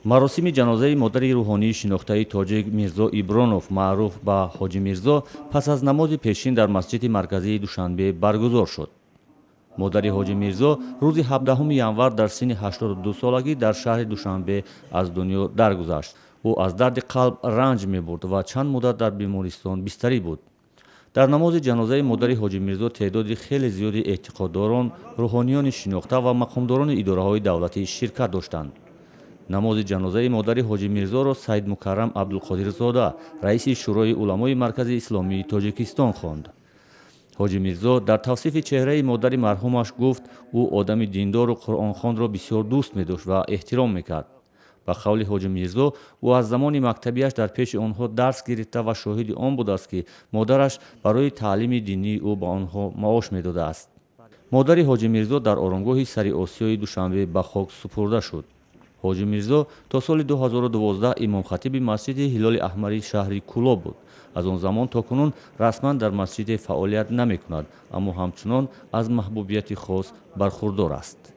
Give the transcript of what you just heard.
Маросими ҷанозаи модари рӯҳонии шинохтаи тоҷик Мирзо Ибронов, маъруф ба Ҳоҷи Мирзо, пас аз намози пешин дар масҷиди марказии Душанбе баргузор шуд. Модари Ҳоҷи Мирзо рӯзи 17 январ дар синни 82 солагӣ дар шаҳри Душанбе аз дунё даргузашт. Ӯ аз дарди қалб ранҷ мебурд ва чанд муддат дар бемористон бистарӣ буд. Дар намози ҷанозаи модари Ҳоҷи Мирзо теъдоди хеле зиёди эътиқоддорон, рӯҳониёни шинохта ва мақомдорони идораҳои давлатӣ ширкат доштанд. Намози ҷанозаи модари Ҳоҷи Мирзоро Саидмукаррам Абдулқодирзода, раиси Шӯрои уламои Маркази исломии Тоҷикистон, хонд. Ҳоҷи Мирзо дар тавсифи чеҳраи модари марҳумаш гуфт, ӯ одами диндору қуръонхонро бисёр дӯст медошт ва эҳтиром мекард. Ба қавли Ҳоҷи Мирзо, ӯ аз замони мактабиаш дар пеши онҳо дарс гирифта ва шоҳиди он будааст, ки модараш барои таълими динии ӯ ба онҳо маош медодааст. Модари Ҳоҷи Мирзо дар оромгоҳи Сари Осиёи Душанбе ба хок супурда шуд. Ҳоҷи Мирзо то соли 2012 имомхатиби масҷиди Ҳилоли Аҳмари шаҳри Кӯлоб буд. Аз он замон то кунун расман дар масҷиде фаъолият намекунад, аммо ҳамчунон аз маҳбубияти хос бархурдор аст.